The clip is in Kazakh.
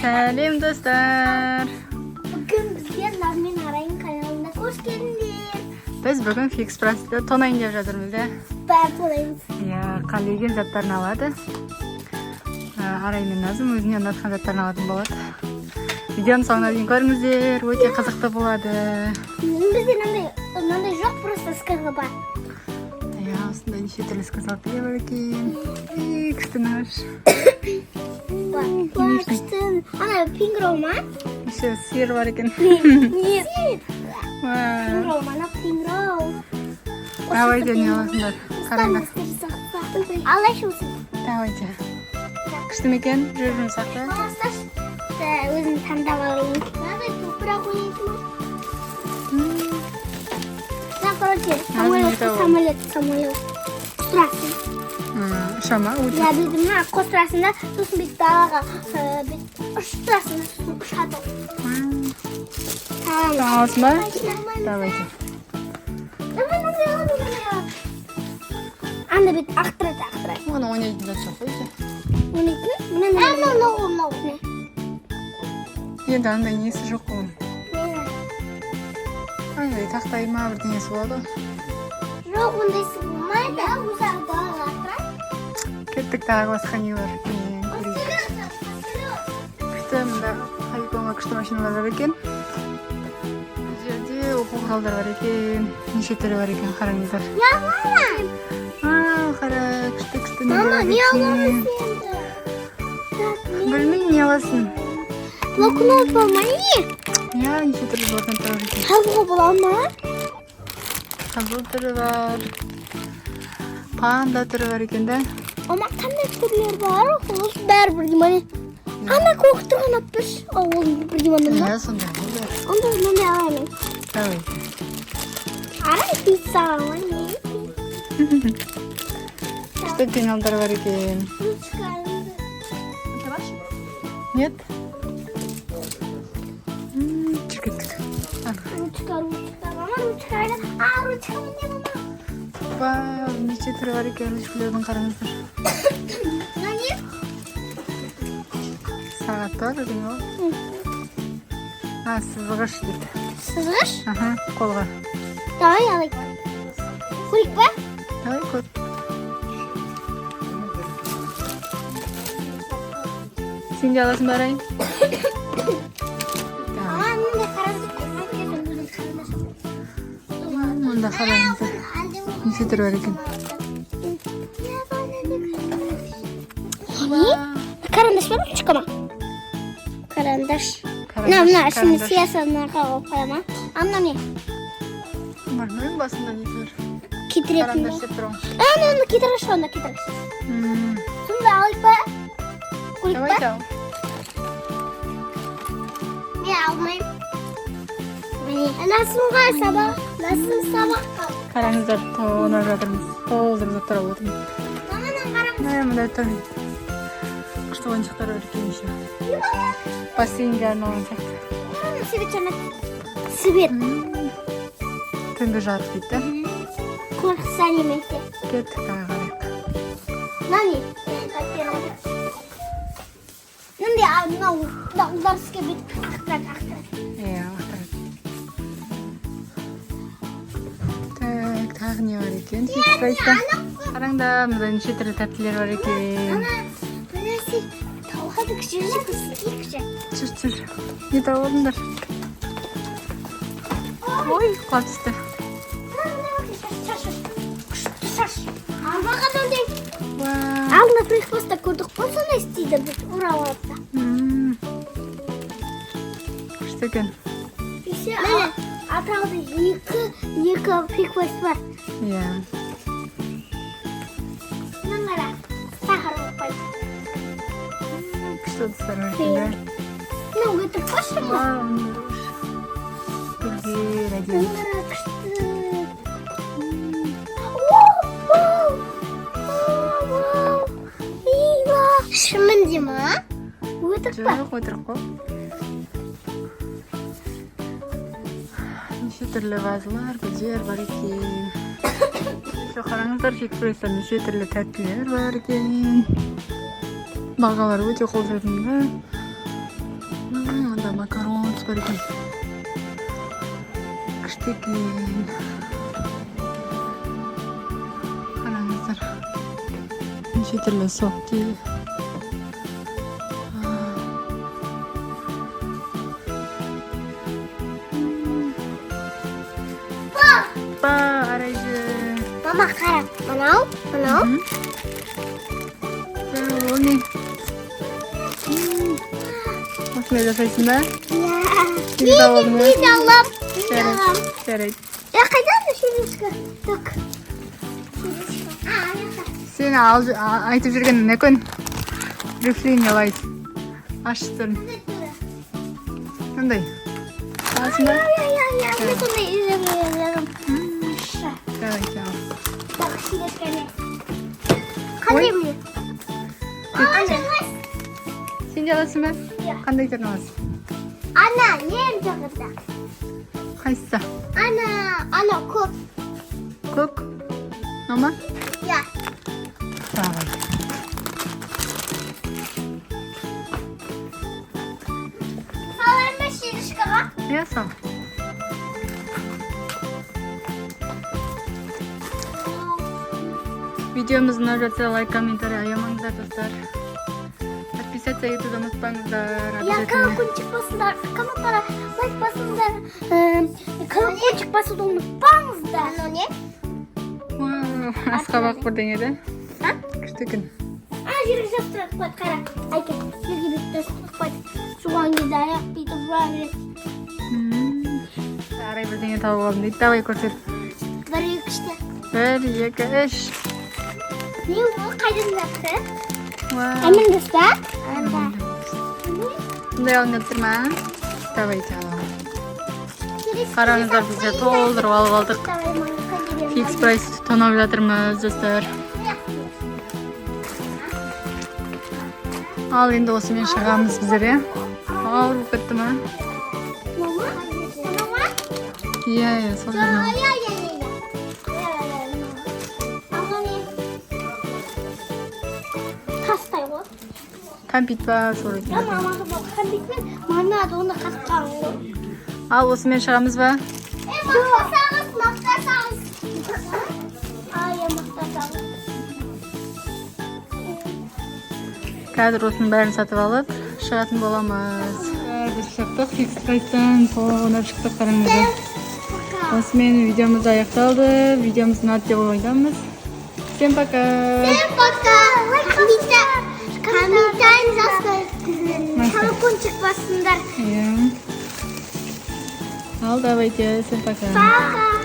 Сәлем, достар! Бүгін бізге Назмен Арайың каналына қош келдіңдер. Біз бүгін Фикс Прайста тонайын деп жатырмыз да. Бәрі тонаймыз. Иә, қалеген заттарын алады. Арай мен Назым өзіне ұнатқан заттарын алатын болады. Видеоның соңына дейін көріңіздер, өте қызықты болады. Бізде мынандай жоқ, просто сказка бар. Иә, осындай неше түрлі сказалки бар екен. Ей, күшті наш. Бар. Бар, күшті. Ана пингрол ма? Еще сиыр бар екен. Нет. Вау. Пингрол ма? Ана пингрол. Давайте, не аласыңдар? Қараңдар. Алайшы осы. Давайте. Күшті ме екен? Жүр, жұмсақ та. Ұсташы. Өзім таңдап алайын. Мынандай топырақ ойнайтын ма? Да, короче, самолет, не табылды. Самолет, самолет. Тұрасың. Ұша ма? Өте. Иә, бүйтіп мына қостырасың да, сосын бүйтіп далаға бүйтіп ұшып тұрасың да, сосын ұшады. Tamam. Аласың ба? Давайте. Давай, мынандай аламын, мынандай аламын. Анда бүйтіп ақтырады, ақтырады. Оған ойнайтын зат жоқ қой еще. Ойнайтын? Мынандай. А, мынау, мынау, мынау. Енді андай несі жоқ қой оның. Не? Андай тақтай ма, бірдеңесі болады ғой. Жоқ, ондайсы болмайды. Өзі далаға ақтырады. Кеттік, тағы басқа не бар екен, көрейік. Күшті, мында полигонға күшті машиналар бар екен. Бұл жерде оқу құралдары бар екен. Неше түрі бар екен, қараңыздар. Не аламын? А, қара, күшті күшті нелер Мама, бар не екен. аламыз енді? Так, не? Білмеймін, не аласың? Блокнот бар ма, не? Иә, неше түрлі блокноттар бар екен. Жазуға бола ма? Қызыл түрі бар. Панда түрі бар екен да. Ама қандай түрлері бар? Осы бәрі бірдей ма, не? Ана көк тұрған алып берші. Ол бірдей ма, ма? Иә, сондай ғой бәрі. Онда мынандай алайын. Давай. Арай пицца ма, не? Күшті пеналдар бар екен. Ручка. Нет? Жүр, кеттік. Ары. Ручка, ручка. Мама, ручка. А, ручка міне, мама. Вау, неше түрі бар екен ручкалердің, қараңыздар. Мына не? Сағат бар бірдеңе ғой. А, сызғыш дейді. Сызғыш? Аха, қолға. Давай алайық. Көрейік па? Давай, көр. Сен де аласың ба, Арай? Давай. Ама, мындай қараңыз. Өзім қарындаш. Мұнда қараңыздар. Неше түрі бар екен. Не? Карандаш па, ручка ма? Карандаш. Мына, мына, ішінде Карандаш. сиясына қойып қоя ма? А мына не? Білмеймін, басында не тұр. Кетіретін Карандаш ба? деп тұр ғой. А, мына кетіргіш, онда кетіргіш. Сонда алайық па? Көрейік па? Давайте ал. Мен алмаймын. Міне. Насымға сабақ, Насым сабаққа. Қараңыздар, тонап жатырмыз. Толтырып заттар алып отырмыз. Маманың қараңыз. Міне, мындай тұр. Күшті ойыншықтар бар екен еще. Бассейнге арналған сияқты. Свет жанады. Свет. Түнгі жарық дейді да. Қорықса немесе. Кеттік, тағы қарайық. Мына не? Мындай, а, мынау мына ұлдар іске бүйтіп ақтырады, ақтырады. Иә, ақтырады. Так, тағы не бар екен Фикс Прайста? Қараңдар, мында неше түрлі тәттілер бар екен. Ана бір нәрсе тауға жүрші, көрсетейікші. Жүр, жүр. Не тауып алдыңдар? Ой, құлап түсті. Шаш, күшті шаш. Арбаға мынандай. Вау. Алдында прихвостта көрдік қой, сондай істейді, бүйтіп орап алады да. Күшті екен. Еще міне, Атырауда екі прихвост бар. Иә. Мына қара, сахар қойып қойды. Күшті ыдыстар бар екен да. Мынау өтірік қой, шын ба? Вау, мындай гүлдер әдемі. Мына қара, күшті. Вау, вау, вау, Ива. Шынымен де ма? Өтірік па? Жоқ, өтірік қой. Неше түрлі вазалар, гүлдер бар екен. Еще қараңыздар, Фикс Прайста неше түрлі тәттілер бар екен. Бағалары өте қолжетімді. Макарон бар екен. Күшті екен. Қараңыздар. Неше түрлі сок дейді. А. Па, Арайжы. Мама, қара. Мынау, мынау. Ол не? Осындай жасайсың ба? Иә. Сен де алдың ба? Мен де алам. Мен де Жарайды, алам. жарайды. Я, қайда ана шелешка? Так. Шелешка. А, ана жақта. Сен айтып жүрген не? Рефлиния лайт. Ашып түрін. Қандай? Аласың ба? Иә, иә, иә. Мен сондай үйренемін. Давайте ал. Так, шелешка не? Қандай міне? Ана, Сен де аласың ба? Иә. Қандай түрін аласың? Ана, ең жоғарыда. Қайсысы? Ана, ана көк. Көк? Мынау ма? Иә. Давай. Салайын ба шелешкаға? Иә, сал. Видеомыз ұнап жатса, лайк, комментарий аямаңыздар, достар. Подписаться етуді ұмытпаңыздар. Иә, Обязательно. Колокольчик басыңдар, комментарий, лайк басыңдар, колокольчик басуды ұмытпаңыздар. Анау не? Вау, асқабақ бірдеңе да? А? Күшті екен. А, жерге жабыстырып қойды, қара. Әке, жерге бүйтіп жабыстырып қойды. Жуған кезде аяқ бүйтіп жуа береді. Арай бірдеңе тауып алдым дейді. Давай, көрсет. Бір, екі, үште. Бір, екі, үш. Не ол, қайдан тапты? Вау. Әмін па? Анда. Бұндай алғың келіп тұр ма? Давайте аламын. Қараңыздар, бізде толтырып алып алдық. Фикс Прайс тонап жатырмыз, достар. Ал енді осымен шығамыз біздер, иә. Ауыр болып кетті ма? Мама? Мама? Иә, сол жерден ал. Иә, иә, иә. Анау не? Тастай ғой. Кәмпит па сол екен. Я, мама, кәмпитпен мармелад, оны қатқан ғой. Ал осымен шығамыз ба? Е, мақтасаңыз, мақтасаңыз. Ай, мақтасаңыз. Қазір осының бәрін сатып алып шығатын боламыз. Біз шықтық Фикс Прайстан, тонап шықтық, қараңыздар. Осымен видеомыз аяқталды. Видеомыз ұнады деп ойдамыз. Всем пока. Всем пока. Комментарий жазыңыздар. Колокольчик басыңдар. Иә. Ал давайте, всем пока. Пока.